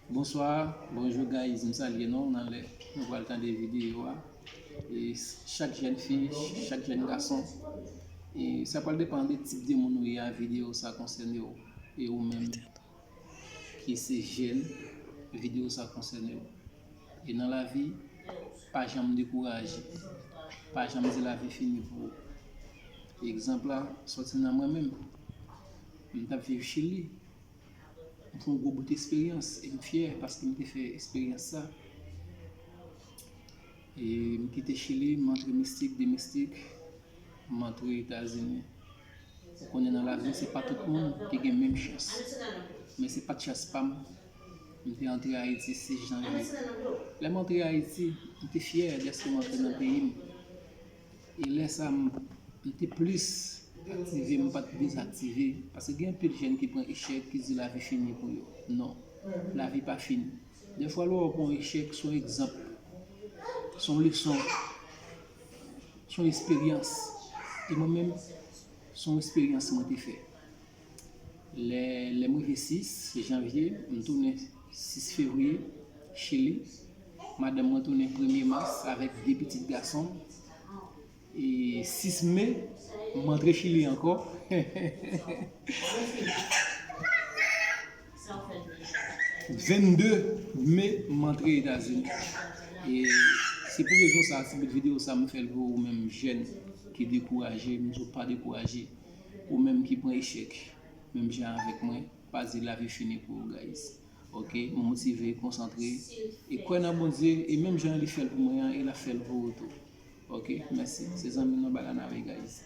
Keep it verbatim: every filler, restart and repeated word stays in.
Bonswa, bonjou guys, m salye nou nan lè nou pral tande videyo a. E chak jèn fi, chak jèn gason, e sa pral depann de tip de moun ou ye a, videyo sa konsène w. E ou menm ki se jèn, videyo sa konsène w. E nan lavi, pa janm dekouraje. Pa janm di lavi fini pou ou. Egzanp la soti nan mwen menm. M t ap viv Chili. M fè yon gwo bout esperyans e m fyè paske m te fè esperyans sa. E m kite Chili, m antre Mistik, de Mistik, m antre Etazini. Ou konnen nan lavi, se pa tout moun ki gen menm chans. Men se pa t chans pa m. M te antre Ayiti sis janvye. Lè m antre Ayiti, m te fyè dèske m antre nan peyi m. E lè sa, m, m te plis aktive, m pa t dezaktive. Paske gen anpil jèn ki pran echèk, ki di lavi fini pou yo. Non, lavi pa fini. Dèfwa, lè w pran echèk, se yon egzanp, se yon leson, se yon esperyans. E mwen menm, se yon esperyans mwen te fè. Lè, lè m rive sis janvye, m tounen sis fevriye, Chili. Madanm mwen tounen premye mas avèk de pitit gason m. E sis me, m antre Chili ankò. Vennde me, m antre Etazini. E se pou rezon sa, ti bout videyo sa, m fè l pou ou menm jèn ki dekouraje, m di w pa dekouraje. Ou menm ki pran echèk, menm jan avèk mwen, pa di lavi fini pou ou, guys. Ok, m motive, konsantre, e kwè nan Bondye, e menm jan li fè l pou mwen an, e l ap fè l pou ou tou. Ok, mèsi. Se zanmi nou Balanave, guys.